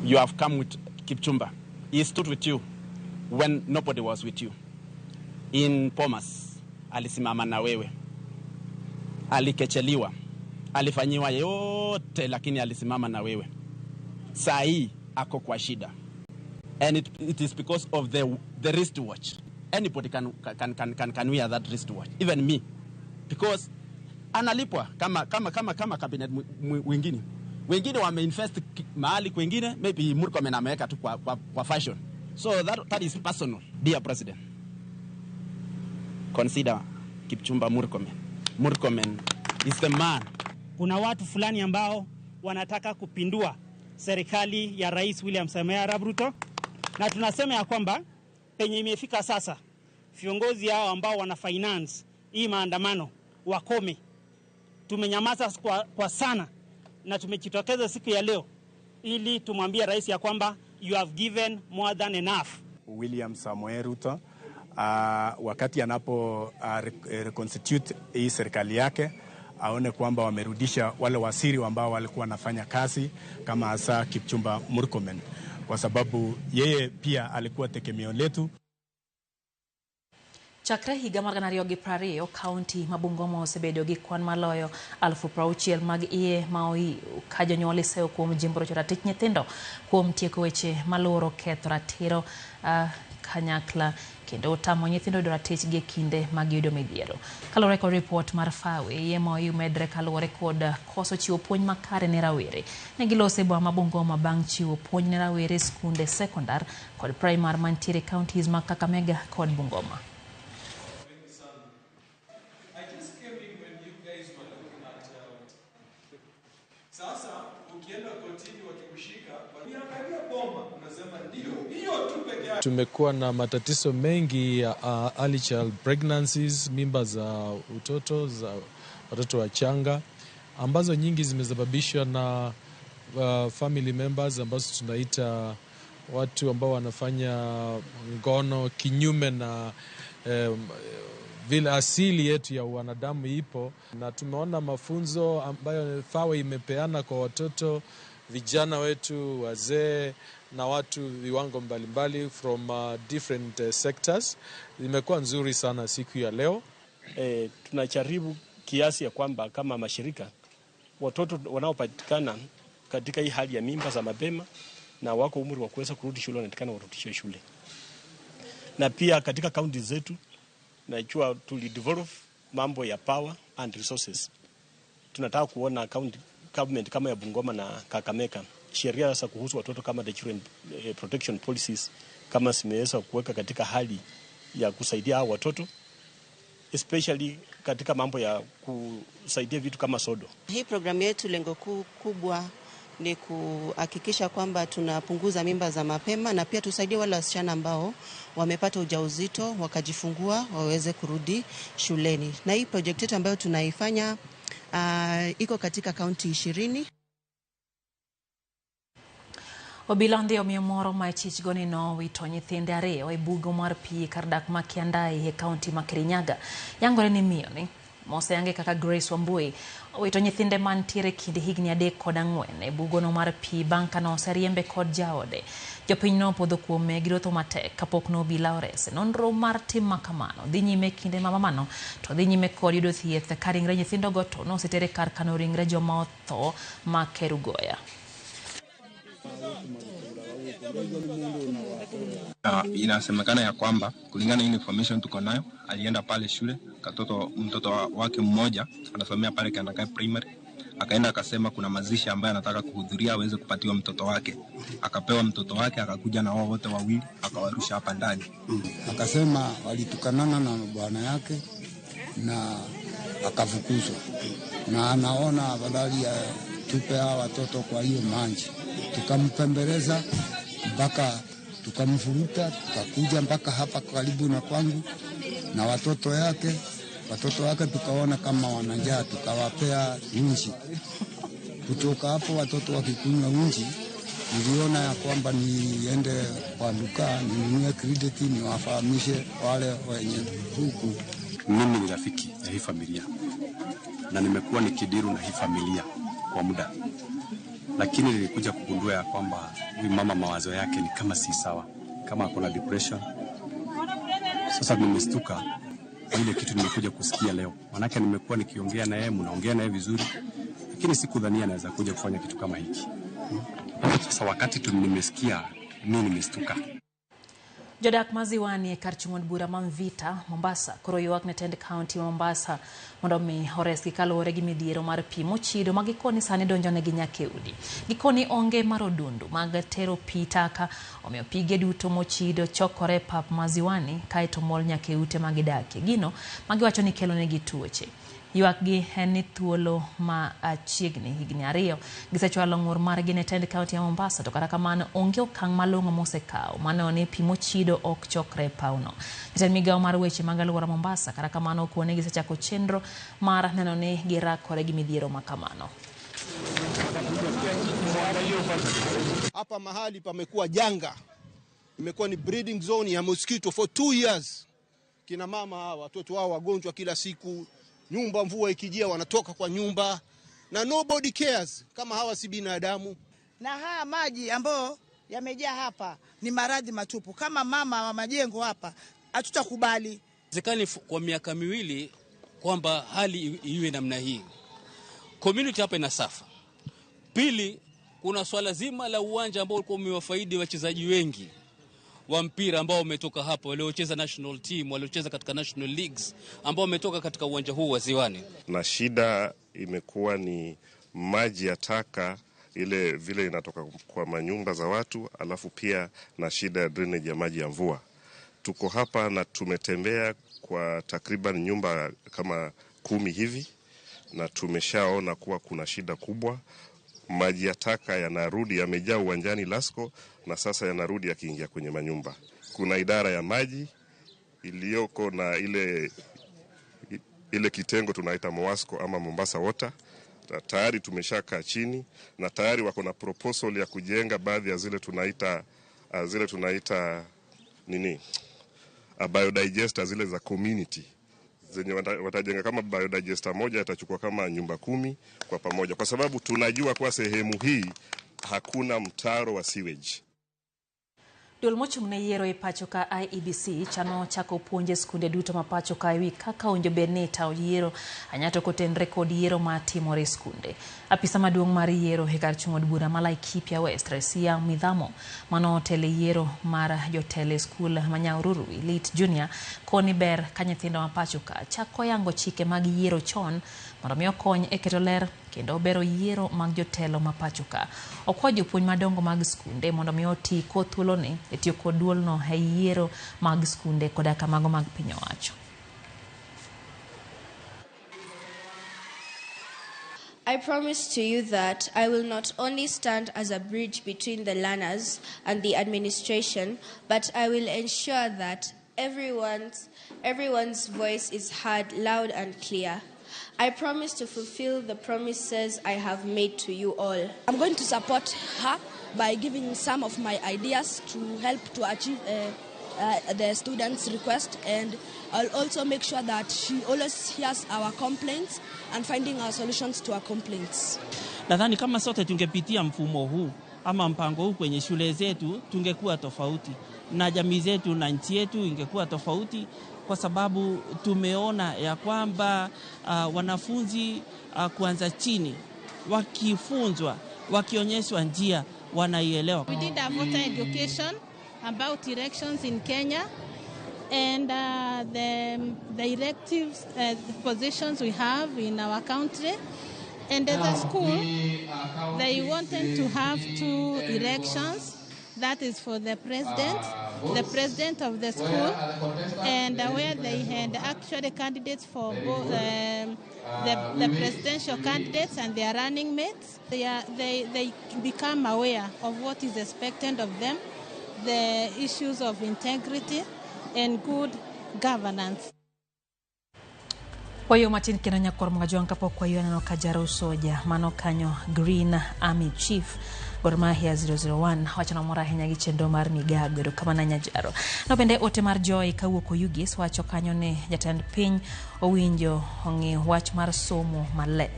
You have come with Kipchumba. He stood with you when nobody was with you. In Pomas, alisimama na wewe. Alikecheliwa. Alifanyiwa yote lakini alisimama na wewe. Saa hii ako kwa shida. And it is because of the wristwatch. Anybody can wear that wristwatch, even me. Because analipwa kama cabinet wengine. Wengine wameinvest mahali kwingine, maybe Murkomen ameweka tu kwa fashion. So that is personal. Dear President, consider Kipchumba Murkomen. Murkomen is the man. Kuna watu fulani ambao wanataka kupindua serikali ya Rais William Samoei Arap Ruto, na tunasema ya kwamba penye imefika sasa, viongozi hao ambao wana finance hii maandamano wakome. Tumenyamaza kwa sana na tumejitokeza siku ya leo ili tumwambie rais ya kwamba you have given more than enough. William Samoei Ruto wakati anapo reconstitute hii serikali yake aone kwamba wamerudisha wale wasiri ambao walikuwa wanafanya kazi kama hasa Kipchumba Murkomen, kwa sababu yeye pia alikuwa tegemeo letu. Chakre higa mar 2020, kaunti ma Bungoma osebedo gi kwan maloyo 60,000 mag iye ma oiw ka jonyuol iseyo kuom jimboro ratich nyithindo kuom tieko weche maloro ketho ratiro kanyakla kendo tamo nyithindo yudo ratichgi e kinde mag yudo midhiero. Kaluwore kod ripot mar FAWE, iye ma oiw medre kaluwore kod koso chiwo puonj makare ne rawere. Ne gilose e boma ma Bungoma bang' chiwo puonj ne rawere e skunde sekondar kod primar mantiere e counties mag Kakamega kod Bungoma. Tumekuwa na matatizo mengi ya early child pregnancies, mimba za utoto, za watoto wachanga, ambazo nyingi zimesababishwa na family members ambazo tunaita watu ambao wanafanya ngono kinyume na vile asili yetu ya wanadamu ipo. Na tumeona mafunzo ambayo FAWE imepeana kwa watoto, vijana wetu, wazee na watu viwango mbalimbali from different sectors. Imekuwa nzuri sana siku ya leo. Tunajaribu kiasi ya kwamba kama mashirika watoto wanaopatikana katika hii hali ya mimba za mapema na wako umri wa kuweza kurudi shule wanatakana warudishwe shule. Na pia katika kaunti zetu najua tulidevelop mambo ya power and resources. Tunataka kuona county government kama ya Bungoma na Kakamega sheria za kuhusu watoto kama the children protection policies kama zimeweza kuweka katika hali ya kusaidia hao watoto, especially katika mambo ya kusaidia vitu kama sodo. Hii programu yetu lengo kubwa ni kuhakikisha kwamba tunapunguza mimba za mapema na pia tusaidie wale wasichana ambao wamepata ujauzito wakajifungua waweze kurudi shuleni. Na hii project yetu ambayo tunaifanya iko katika kaunti 20. Obila ondhiyo miyo moro ma chich go ni nowito nyithinde ariyo e bugo mar pi kar dak ma Kiandai e kaunti ma Kirinyaga. Yangore ni miyo ni moseyange kaka Grace Wambui owito nyithinde mantiere kind higni 3 kod 4 e bugono mar pi bang' ka noseriembe kod jaode. Jopiny nopodho kuome gi rotho matek kapok nobila orese. Nonro mar tim makamano dhi nyime kinde ma mamano to dhi nyime kod yudo thieth ka ringre nyithindogo to nosetere kar kano ringre joma otho ma Kerugoya. Inasemekana ya kwamba kulingana na information tuko nayo, alienda pale shule, mtoto wake mmoja anasomea pale Kiandakai Primary, akaenda akasema kuna mazishi ambayo anataka kuhudhuria aweze kupatiwa mtoto wake. Akapewa mtoto wake, akakuja na wao wote wawili, akawarusha hapa ndani. Akasema walitukanana na bwana yake na akafukuzwa, na anaona afadhali ya tupe hawa watoto kwa hiyo maji. Tukampembeleza mpaka tukamfuruta, tukakuja mpaka hapa karibu na kwangu na watoto wake tukaona kama wananjaa, tukawapea uji. Kutoka hapo watoto wakikunywa uji, niliona ya kwamba niende kwa duka ninunue credit niwafahamishe wale wenye huku. Mimi ni rafiki ya hii familia na nimekuwa nikidiru na hii familia kwa muda, lakini nilikuja kugundua ya kwamba huyu mama mawazo yake ni kama si sawa, kama ako na depression. Sasa nimestuka ile kitu nimekuja kusikia leo, manake nimekuwa nikiongea na yeye, mnaongea na yeye vizuri, lakini sikudhania anaweza kuja kufanya kitu kama hiki. Sasa wakati tu nimesikia, mimi nimestuka. Jodak maziwani e kar chung' od bura ma Mvita, Mombasa, koro ywak ne tend kaunti ma Mombasa mondo mi oresgi kaluwore gi midhiero mar pi mochido ma gikoni sani donjonegi nyaka e udi. Gikoni onge mar odundu mag tero pi taka, omiyo pige duto mochido chokore e pap ma Ziwani kaeto mol nyaka e ute ma gidakie. Gino magiwacho ni kelonegi tuoche. Ywakgi en ni thuolo ma chiegni higni 2 gisechwalo ng'ur margi ne tend kaunti ya Mombasa, to kata kamano onge okang' malong'o mosekaw maneno ni pi mochido ok chokre e pawno. Jatend migawo mar weche mag alwora Mombasa kata kamano okone gisechako chenro mar neno ni girakore gi midhiero ma kamano. Hapa mahali pamekuwa janga, imekuwa ni breeding zone ya mosquito for 2 years. Kina mama watoto wao wagonjwa kila siku, nyumba mvua ikijia wanatoka kwa nyumba na nobody cares kama hawa si binadamu. Na haya maji ambayo yamejaa hapa ni maradhi matupu. Kama mama wa majengo hapa hatutakubali. Zekani kwa miaka 2 kwamba hali iwe namna hii. Community hapa inasafa. Pili, kuna swala zima la uwanja ambao ulikuwa umewafaidi wachezaji wengi wa mpira ambao wametoka hapo, waliocheza national team, waliocheza katika national leagues, ambao wametoka katika uwanja huu wa Ziwani. Na shida imekuwa ni maji ya taka ile vile inatoka kwa manyumba za watu, alafu pia na shida ya drainage ya maji ya mvua. Tuko hapa na tumetembea kwa takriban nyumba kama 10 hivi na tumeshaona kuwa kuna shida kubwa. Maji ya taka yanarudi yamejaa uwanjani Lasco na sasa yanarudi yakiingia kwenye manyumba. Kuna idara ya maji iliyoko na ile kitengo tunaita Mowasco ama Mombasa Water. Tayari tumeshakaa chini na tayari wako na proposal ya kujenga baadhi ya zile tunaita nini? Biodigester zile za community. Zenye watajenga kama biodigester moja itachukua kama nyumba 10 kwa pamoja, kwa sababu tunajua kwa sehemu hii hakuna mtaro wa sewage. Duol mochung' ne yiero e pacho ka IEBC chano chako puonje skunde duto ma pacho ka ewi kaka owinjo bed ni itayo yiero anyato kotenre kod yiero ma timore e skunde. Apisa maduong' mar yiero e kar chung' od bura ma Laikipia West, Resia Midhamo, mano otelo e yiero mar jotelo e skul ma Nyahururu Elite Junior, koni ber ka nyithindo ma pacho ka chako yango chike mag yiero chon mondo mi okony e keto ler kendo bero yiero mag jotelo ma pacho ka. Okwa jopuonj madongo mag skunde mondo mi oti kod thuoloni e tiyo kod duolno e yiero mag skunde koda kamago mag piny owacho. I promise to you that I will not only stand as a bridge between the learners and the administration, but I will ensure that everyone's voice is heard loud and clear. I promise to fulfill the promises I have made to you all. I'm going to support her by giving some of my ideas to help to achieve the students' request, and I'll also make sure that she always hears our complaints and finding our solutions to our complaints. Nadhani kama sote tungepitia mfumo huu ama mpango huu kwenye shule zetu tungekuwa tofauti, na jamii zetu na nchi yetu ingekuwa tofauti, kwa sababu tumeona ya kwamba wanafunzi kuanza chini wakifunzwa, wakionyeshwa njia, wanaielewa. We did a voter education about elections in Kenya and the electives, the positions we have in our country. And as a school, they wanted to have 2 elections. That is for the president of the school, and where they had actually candidates for both the presidential candidates and their running mates. They become aware of what is expected of them, the issues of integrity and good governance. Wayo matin kendo nyakwar Mwajwang' kapok wayo aneno ka Jaro Soja mano kanyo Green Army Chief Gor Mahia 001 wacho nomor ahinya gi chenro mar migago. Erokamano Nyajaro. No bende ote mar Joy kawuok Oyugis wacho kanyo ni jatend piny owinjo ong'i wach mar somo maler,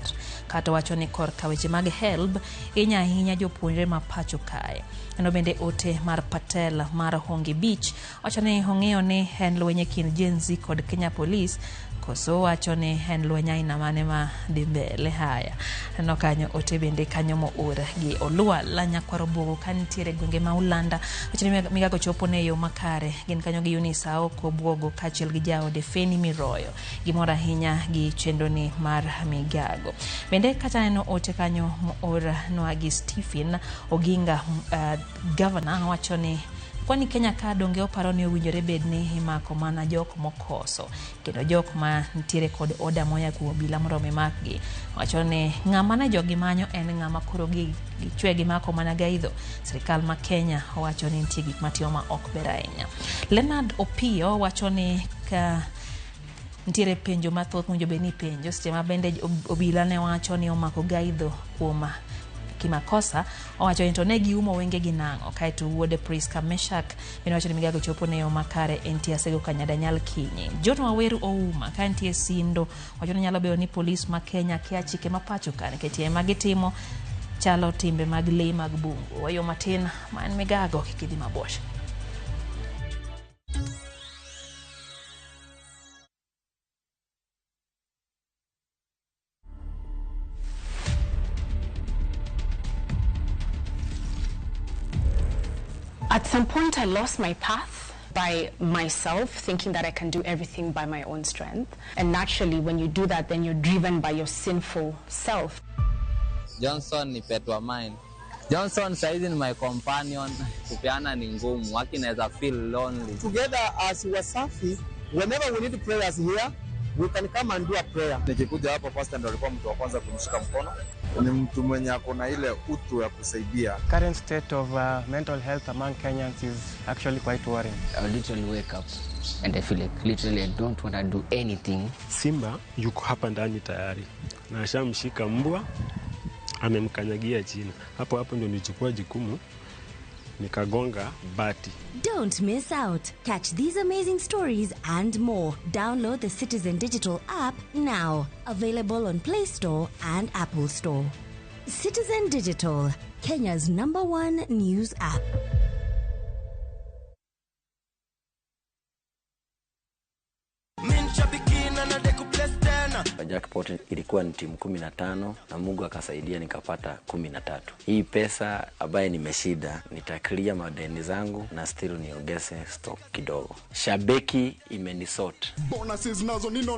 kata wacho ni korka weche mag HELB inya ahinya jopuonjre ma pacho kae. No bende ote mar Patel mar Hongi Beach wacho ni ong'eyo ni en lweny e kind Gen Z kod Kenya Police, koso wacho ni en lweny aina mane ma dhi mbele. Haya, no kanyo ote bende kanyo moor gi Olwal Nyakwaro Bogo kanitiere gwenge ma Ulanda wacho ni migago chopo ne yo makare. Gin kanyo gi Eunice Aoko Bwogo kaachiel gi jaode Feni Miroyo. Gimor ahinya gi chenro ni mar migago. Bende kata neno ote kanyo moor noa gi Stephen Oginga, governor wacho ni Kwani Kenya ka donge oparo ni owinjore bed ni imako mana jok mokoso kendo jok ma nitiere kod oda moya kuom obila mondo mi makgi. Wacho ni ng'ama ne jogi manyo en ng'ama koro gichwe gimako mana gaidho. Sirikal ma Kenya owacho ni nitie gik matimo ma ok ber ahinya. Leonard Opiyo wacho ni ka nitiere penjo mathoth mowinjo bed ni ipenjo seche ma bende obila ne wacho ni omako gaidho kuom kimakosa owacho ni to ne giumo wengegi nang'o. Kaeto wuode Priska Meshak bende wacho ni migago chopo ne yo makare entie Asego Kanyada nyal kinyi. John Waweru Ouma ka nitie Sindo wacho ni nyalo bedo ni polis ma Kenya kia chike ma pacho ka nikech ema gitimo chalo timbe mag lee mag bungu. Wayo matin ma en migago kik idhi mabor. At some point, I lost my path by myself, thinking that I can do everything by my own strength. And naturally, when you do that, then you're driven by your sinful self. Johnson ni pet wa mine. Johnson saizi ni my companion. Kupeana ni ngumu, waki naweza feel lonely. Together as Wasafi, whenever we need prayers here, we can come and do a prayer. Nikikuja hapo pastor ndo alikuwa mtu wa kwanza kunishika mkono. Ni mtu mwenye ako na ile utu ya kusaidia. Current state of mental health among Kenyans is actually quite worrying. I literally wake up and I feel like literally I don't want to do anything. Simba yuko hapa ndani tayari na ashamshika mbwa, amemkanyagia chini. Hapo hapo ndio nilichukua jukumu nikagonga bati. Don't miss out. Catch these amazing stories and more. Download the Citizen Digital app now. Available on Play Store and Apple Store. Citizen Digital, Kenya's #1 news app. Jackpot ilikuwa ni timu 15 na Mungu akasaidia nikapata 13. Hii pesa ambaye nimeshida nitaclear madeni zangu na still niongeze stock kidogo. Shabiki imenisort. Bonuses nazo ni no.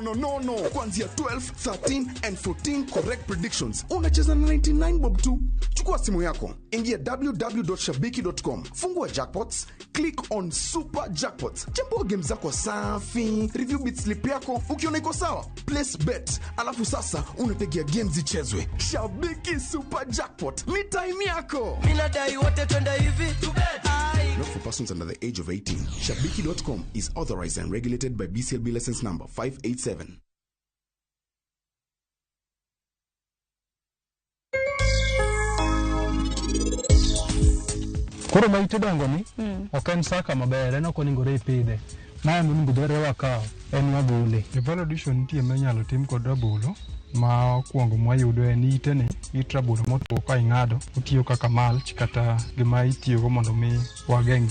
Kuanzia 12, 13 and 14 correct predictions. Unacheza na 99 bob tu. Chukua simu yako, ingia www.shabiki.com, fungua jackpots, click on super jackpots. Chambua game zako safi, review bit slip yako, ukiona iko sawa, place bet. Alafu sasa unategea games zichezwe. Shabiki Super Jackpot ni time yako. Mimi nadai wote twende hivi. Not for persons under the age of 18. Shabiki.com is authorized and regulated by BCLB license number 587. Koro ma ite dongo ni ok en saka maber, en ok onengore ipidhe. Mae monego dware wakaw en wagole. Value addition nitie minyalo tim kod rabolo. Ma okuongo mwayudo en ite ni, it rabolo motwo ka ing'ado, otiyo kaka mulch kata gima itiyogo mondo mi wageng'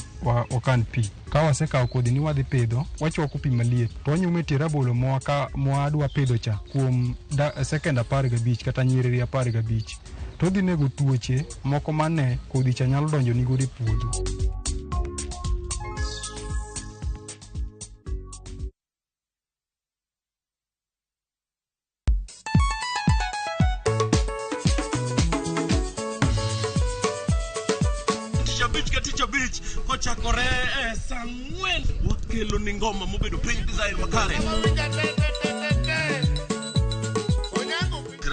wakan pi. Ka wasekawo kodhi ni wadhi pidho, wachwako pi maliet to wanyumo e tie rabolo mwadwa pidho cha kuom second 15 kata nyiriri 15. To odhi nego tuoche moko mane kodhi cha nyalo donjo ni godo e puodho. Kochakore saa 4 wakelo ni ngoma mobedo piny design makare.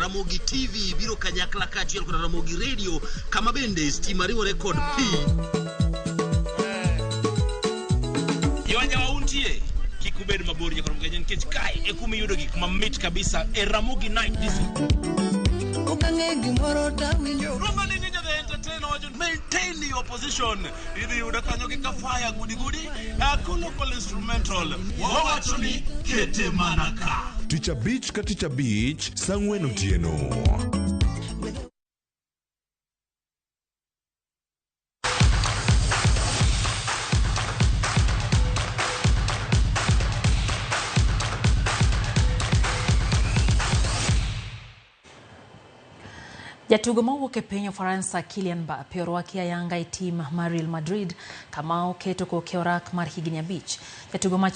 Ramogi TV biro kanyakla kaachiel kod Ramogi Radio kama bende stima riwore kod pi. Yonya wauntie kik ubed mabor nyaka Ramogi nikech kae e kuma iyudo gik mamit kabisa e Ramogi Night Disco. Ukang'e gimoro tawinjo. Rumba ni Ninja the Entertainer wacho maintain your position. Idhi yudo kanyo gi kafaya gudi gudi. Local instrumental. Wawacho ni kete mana ka. Tich abich ka tich abich, saa 4 otieno. Jatugo mawuok e piny Ufaransa Kylian Mbappe orwaki ayanga e tim mar Real Madrid kama oketo koke orak mar higni 5. Jatugo machon